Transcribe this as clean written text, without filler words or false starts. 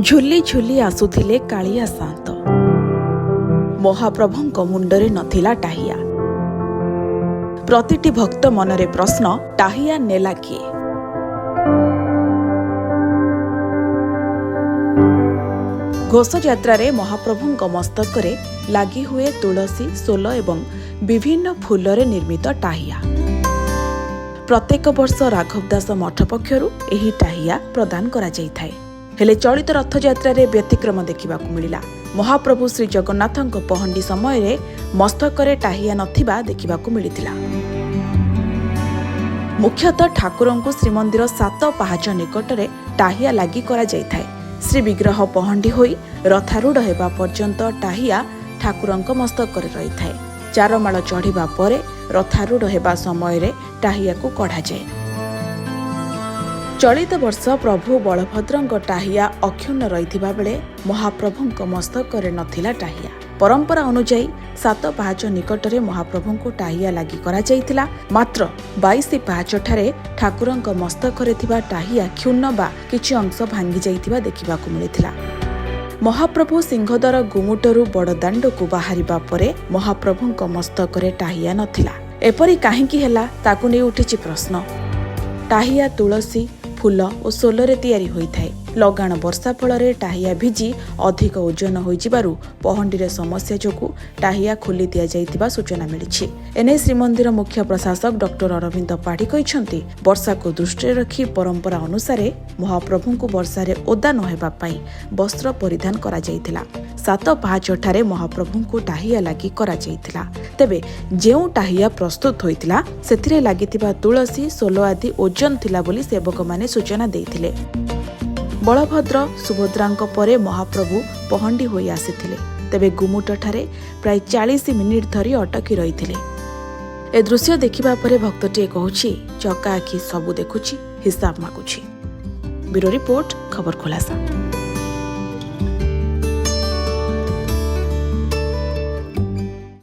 ଝୁଲି ଝୁଲି ଆସୁଥିଲେ କାଳିଆ ସାଆନ୍ତ। ମହାପ୍ରଭୁଙ୍କ ମୁଣ୍ଡରେ ନଥିଲା ଟାହିଆ। ପ୍ରତିଟି ଭକ୍ତ ମନରେ ପ୍ରଶ୍ନ, ଟାହିଆ ନେଲା କିଏ? ଘୋଷଯାତ୍ରାରେ ମହାପ୍ରଭୁଙ୍କ ମସ୍ତକରେ ଲାଗି ହୁଏ ତୁଳସୀ, ସୋଲ ଏବଂ ବିଭିନ୍ନ ଫୁଲରେ ନିର୍ମିତ ଟାହିଆ। ପ୍ରତ୍ୟେକ ବର୍ଷ ରାଘବ ଦାସ ମଠ ପକ୍ଷରୁ ଏହି ଟାହିଆ ପ୍ରଦାନ କରାଯାଇଥାଏ। ହେଲେ ଚଳିତ ରଥଯାତ୍ରାରେ ବ୍ୟତିକ୍ରମ ଦେଖିବାକୁ ମିଳିଲା। ମହାପ୍ରଭୁ ଶ୍ରୀ ଜଗନ୍ନାଥଙ୍କ ପହଣ୍ଡି ସମୟରେ ମସ୍ତକରେ ଟାହିଆ ନଥିବା ଦେଖିବାକୁ ମିଳିଥିଲା। ମୁଖ୍ୟତଃ ଠାକୁରଙ୍କୁ ଶ୍ରୀମନ୍ଦିର ସାତ ପାହାଚ ନିକଟରେ ଟାହିଆ ଲାଗି କରାଯାଇଥାଏ। ଶ୍ରୀବିଗ୍ରହ ପହଣ୍ଡି ହୋଇ ରଥାରୂଢ଼ ହେବା ପର୍ଯ୍ୟନ୍ତ ଟାହିଆ ଠାକୁରଙ୍କ ମସ୍ତକରେ ରହିଥାଏ। ଚାରମାଳ ଚଢ଼ିବା ପରେ ରଥାରୂଢ଼ ହେବା ସମୟରେ ଟାହିଆକୁ କଢ଼ାଯାଏ। ଚଳିତ ବର୍ଷ ପ୍ରଭୁ ବଳଭଦ୍ରଙ୍କ ଟାହିଆ ଅକ୍ଷୁଣ୍ଣ ରହିଥିବା ବେଳେ ମହାପ୍ରଭୁଙ୍କ ମସ୍ତକରେ ନଥିଲା ଟାହିଆ। ପରମ୍ପରା ଅନୁଯାୟୀ ସାତ ପାହାଚ ନିକଟରେ ମହାପ୍ରଭୁଙ୍କୁ ଟାହିଆ ଲାଗି କରାଯାଇଥିଲା। ମାତ୍ର 22 ପାହାଚଠାରେ ଠାକୁରଙ୍କ ମସ୍ତକରେ ଥିବା ଟାହିଆ କ୍ଷୁଣ୍ଣ ବା କିଛି ଅଂଶ ଭାଙ୍ଗି ଯାଇଥିବା ଦେଖିବାକୁ ମିଳିଥିଲା। ମହାପ୍ରଭୁ ସିଂହଦ୍ୱାର ଗୁମୁଟରୁ ବଡ଼ଦାଣ୍ଡକୁ ବାହାରିବା ପରେ ମହାପ୍ରଭୁଙ୍କ ମସ୍ତକରେ ଟାହିଆ ନଥିଲା। ଏପରି କାହିଁକି ହେଲା, ତାକୁ ନେଇ ଉଠିଛି ପ୍ରଶ୍ନ। ଟାହିଆ ତୁଳସୀ, ଫୁଲ ଓ ସୋଲରେ ତିଆରି ହୋଇଥାଏ। ଲଗାଣ ବର୍ଷା ଫଳରେ ଟାହିଆ ଭିଜି ଅଧିକ ଓଜନ ହୋଇଯିବାରୁ ପହଣ୍ଡିରେ ସମସ୍ୟା ଯୋଗୁଁ ଟାହିଆ ଖୋଲି ଦିଆଯାଇଥିବା ସୂଚନା ମିଳିଛି। ଏନେଇ ଶ୍ରୀମନ୍ଦିର ମୁଖ୍ୟ ପ୍ରଶାସକ ଡକ୍ଟର ଅରବିନ୍ଦ ପାଢ଼ୀ କହିଛନ୍ତି, ବର୍ଷାକୁ ଦୃଷ୍ଟିରେ ରଖି ପରମ୍ପରା ଅନୁସାରେ ମହାପ୍ରଭୁଙ୍କୁ ବର୍ଷାରେ ଓଦା ନ ହେବା ପାଇଁ ବସ୍ତ୍ର ପରିଧାନ କରାଯାଇଥିଲା। ସାତ ପାହାଚଠାରେ ମହାପ୍ରଭୁଙ୍କୁ ଟାହିଆ ଲାଗି କରାଯାଇଥିଲା। ତେବେ ଯେଉଁ ଟାହିଆ ପ୍ରସ୍ତୁତ ହୋଇଥିଲା, ସେଥିରେ ଲାଗିଥିବା ତୁଳସୀ, ସୋଲ ଆଦି ଓଜନ ଥିଲା ବୋଲି ସେବକମାନେ ସୂଚନା ଦେଇଥିଲେ। ବଳଭଦ୍ର, ସୁଭଦ୍ରାଙ୍କ ପରେ ମହାପ୍ରଭୁ ପହଣ୍ଡି ହୋଇ ଆସିଥିଲେ। ତେବେ ଗୁମୁଟଠାରେ ପ୍ରାୟ 40 ମିନିଟ୍ ଧରି ଅଟକି ରହିଥିଲେ। ଏ ଦୃଶ୍ୟ ଦେଖିବା ପରେ ଭକ୍ତଟିଏ କହୁଛି, ଚକା ଆଖି ସବୁ ଦେଖୁଛି, ହିସାବ ମାଗୁଛି। ବ୍ୟୁରୋ ରିପୋର୍ଟ, ଖବର ଖୁଲାସା।